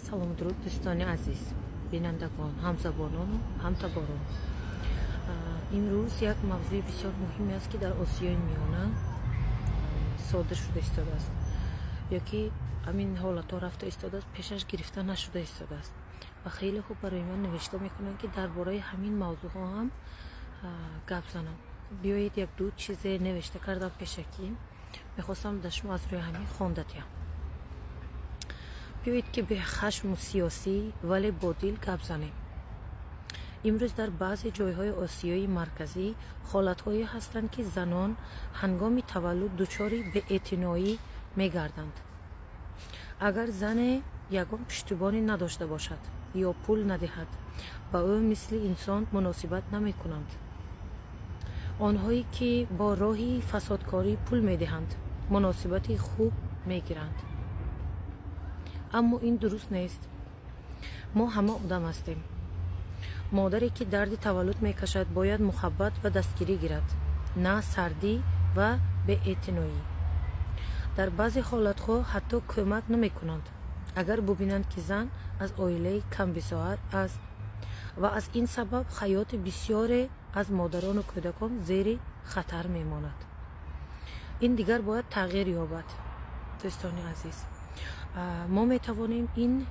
Салому дуруд, дӯстони азиз, бинандагон, ҳамзабонону ҳамтаборон. Имрӯз як мавзӯи бисёр муҳиме аст, ки дар Осиёи Миёна содир шуда истодааст ё ки ҳамин ҳолатҳо рафта истодааст, пешаш гирифта нашуда истодааст. Ва хеле хуб барои ман навишта мекунанд, ки дар бораи ҳамин мавзӯъҳо ҳам гап занам. Биёед, як ду чизе навишта кардам пешакӣ, мехостам дар шумо аз рӯи ҳамин хонда диҳам. Биёед, ки бехашму сиёсӣ, вале бо дил гап занем. Имрӯз дар баъзе ҷойҳои Осиёи Марказӣ ҳолатҳое ҳастанд, ки занон ҳангоми таваллуд дучори беэътиноӣ мегарданд. Агар зане ягон пуштибонӣ надошта бошад ё пул надиҳад, ба ӯ мисли инсон муносибат намекунанд. Онҳое ки бо роҳи фасодкорӣ пул медиҳанд, муносибати хуб мегиранд. Аммо ин дуруст нест. Мо ҳама одам ҳастем. Модаре ки дарди таваллуд мекашад, бояд муҳаббат ва дастгирӣ гирад, на сардӣ ва беэътиноӣ. Дар баъзе ҳолатҳо ҳатто кӯмак намекунанд, агар бубинанд, ки зан аз оилаи камбизоат аст, ва аз ин сабаб ҳаёти бисёре аз модарону кӯдакон зери хатар мемонад. Ин дигар бояд тағйир ёбад. Дӯстони азиз, мо метавонем ин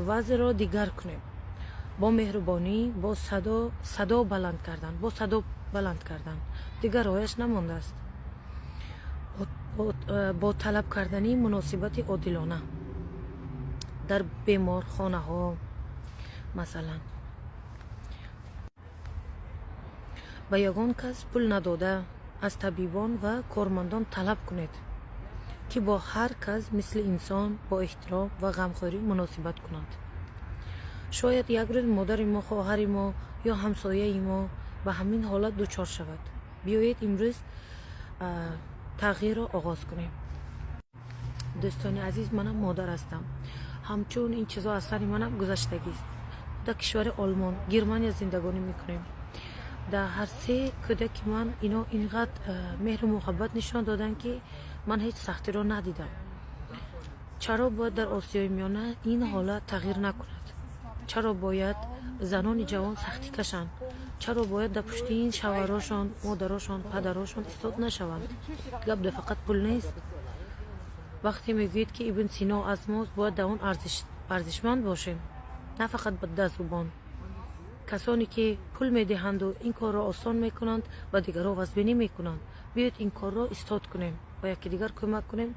вазъро дигар кунем бо меҳрубонӣ, бо садо баланд кардан, бо садо баланд кардан. Дигар роҳяш намондааст. Бо талаб кардани муносибати одилона дар беморхонаҳо, масалан, ба ягон кас пул надода, аз табибон ва кормандон талаб кунед, ки бо ҳар кас мисли инсон, бо эҳтиром ва ғамхорӣ муносибат кунанд. Шояд як рӯз модари мо, хоҳари мо ё ҳамсояи мо ба ҳамин ҳолат дучор шавад. Биёед, имрӯз тағйирро оғоз кунем. Дӯстони азиз, манам модар ҳастам. Ҳамчун ин чизо аз сари манам гузаштагист. Дар кишвари Олмон, Германия зиндагонӣ мекунем. Дар ҳар се кӯдаки ман ино инқадр меҳру муҳаббат нишон доданд, ки ман ҳеҷ сахтиро надидам. Чаро бояд дар Осиёи Миёна ин ҳолат тағйир накунад? Чаро бояд занони ҷавон сахтӣ кашанд? Чаро бояд дар пушти ин шавҳарошон, модарошон, падарошон истод нашаванд? Гап да фақат пул нест. Вақте мегӯед, ки Ибн Сино аз мост, бояд дар он арзишманд бошем, на фақат ба зубон. Касоне ки пул медиҳанду ин корро осон мекунанд, ба дигарҳо вазбинӣ мекунанд. Биёед, ин корро истод кунем, ба якдигар кӯмак кунем.